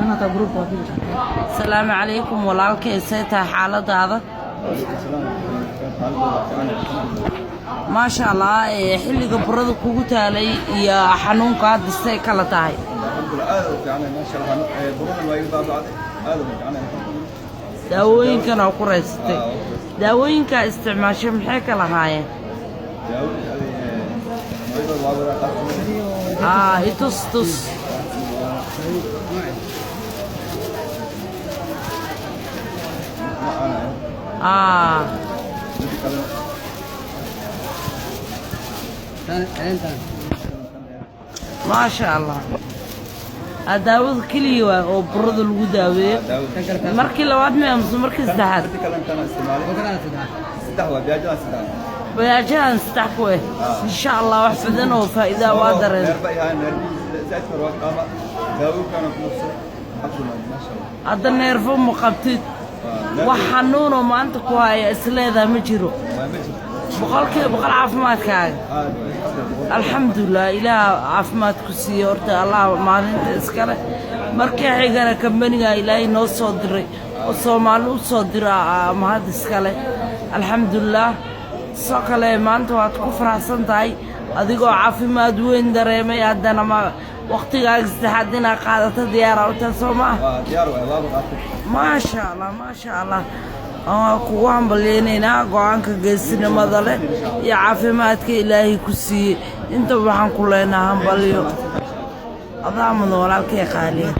Kan hataa group waa diri kartaa. Asalaamu calaykum walaalkay, see tahay xaaladaada? Maasha Allah. Xilliga burada kugu taalay iyo xanuunka hadda see kala tahay? Alxamdulilah, aad u fiicnay, maasha Allah. Buradan waa iga baaba'day, aad u fiicnay, alxamdulilah. Daawooyinkan oo ku raysatay, daawooyinkaa isticmaashay maxay kala haayeen? Daawada noocyadooda waa wada qaar kamid. Itus tus. Ah, mid kale. Tan intan. Maasha Allah. Daawada keliya waa oo burada lagu daaweeyo? Daawada. Tan kale taas. Markii labaad miya mise markii saddexaad? Mid kale kana isticmaalay. Oo kana saddex. Saddex waa biyaajadan, saddex. Bayaajahan saddex ku eh. Insha Allah wax badan oo faa'iida waa dareen. Neerba ihaa, neerbihiisa zaid kor waa qaama, daawo kana ku nufsay, alxamdulilah, maasha Allah. Hadda neerfo ma qabtid? Wax xanuunoo maanta ku haya isleedaa ma jiro? Waa ma jirto. 100% caafimaadkaaga? Aad waa, alxamdulilah. Alxamdulilah, Ilaah caafimaad ku siiye horta, Allah maalinta iskale. Markii xigana kambaniga Ilaahay noo soo diray oo Soomaali u soo dira mahad iskale, alxamdulilah. Sidoo kale maanta waad ku faraxsan tahay adigoo caafimaad weyn dareemay, haddana ma waqtigaaga saddexaad inaad qaadato diyaara u tahay, soo maa? Waa diyaar waay, waaba qaatay. Maasha Allah, maasha Allah. Waan kugu hambalyaynaynaa go-aanka geesinimada leh iyo caafimaadka Ilaahay ku siiyey. Inta waxaan ku leenaha hambalyo. Adaa mudan walaalkay qaaliya.